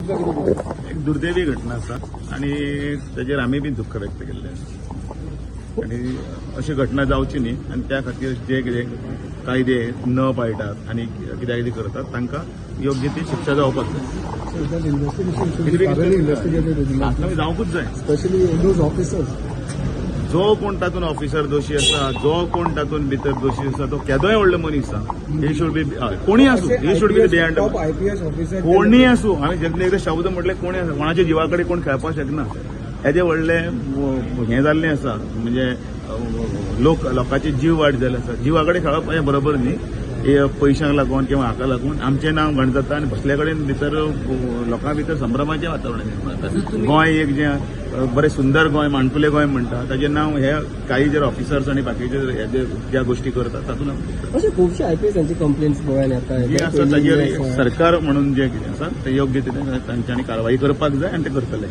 तुमकां कितें दिसता? एक दुर्दैवी घटना आसा आनी ताजेर आमी बी दुख्ख व्यक्त केल्लें आसा. आनी अशी घटना जावची न्ही आनी त्या खातीर जे कितें कायदे न पाळटात आनी कित्याक कितें करतात तांकां योग्य ती शिक्षा जावपाक जाय. So that investigation should be thoroughly investigated in आतां जावंकूच जाय. Specially those officers. जो कोण तातूंत ऑफिसर दोशी आसा, जो कोण तातूंत भितर दोशी आसा, तो केदोय व्हडलो मनीस आसा, he should be, कोणीय आसूं, he should be behind. Top IPS officer. कोणीय आसूं, हांवें जेन्ना एकदां शब्द म्हटले, कोणी आसूं, कोणाच्या जिवा कडेन कोण खेळपाक शकना. हेजे व्हडलें हें जाल्लें आसा, म्हणजे लोक लोकांचे जीव वायट जाल्ले आसा. जिवा कडेन खेळप हें बरोबर न्ही. हे पयशांक लागून किंवा हाका लागून आमचें नांव घाण जाता आनी बसले कडेन भितर लोकां भितर संभ्रमाचें वातावरण निर्माण जाता. गोंय एक जें बरें सुंदर गोंय, माणकुलें गोंय म्हणटा, ताजें नांव हे काही जर ऑफिसर्स आनी बाकीचे हे जे ज्या गोश्टी करतात तातूंत अशे खुबशे आयपीएसांची कंप्लेंट्स गोंयान येता. जे आसा ताजेर सरकार म्हणून जें कितें आसा तें योग्य तितें तांच्यांनी कारवाई करपाक जाय आनी ते करतले.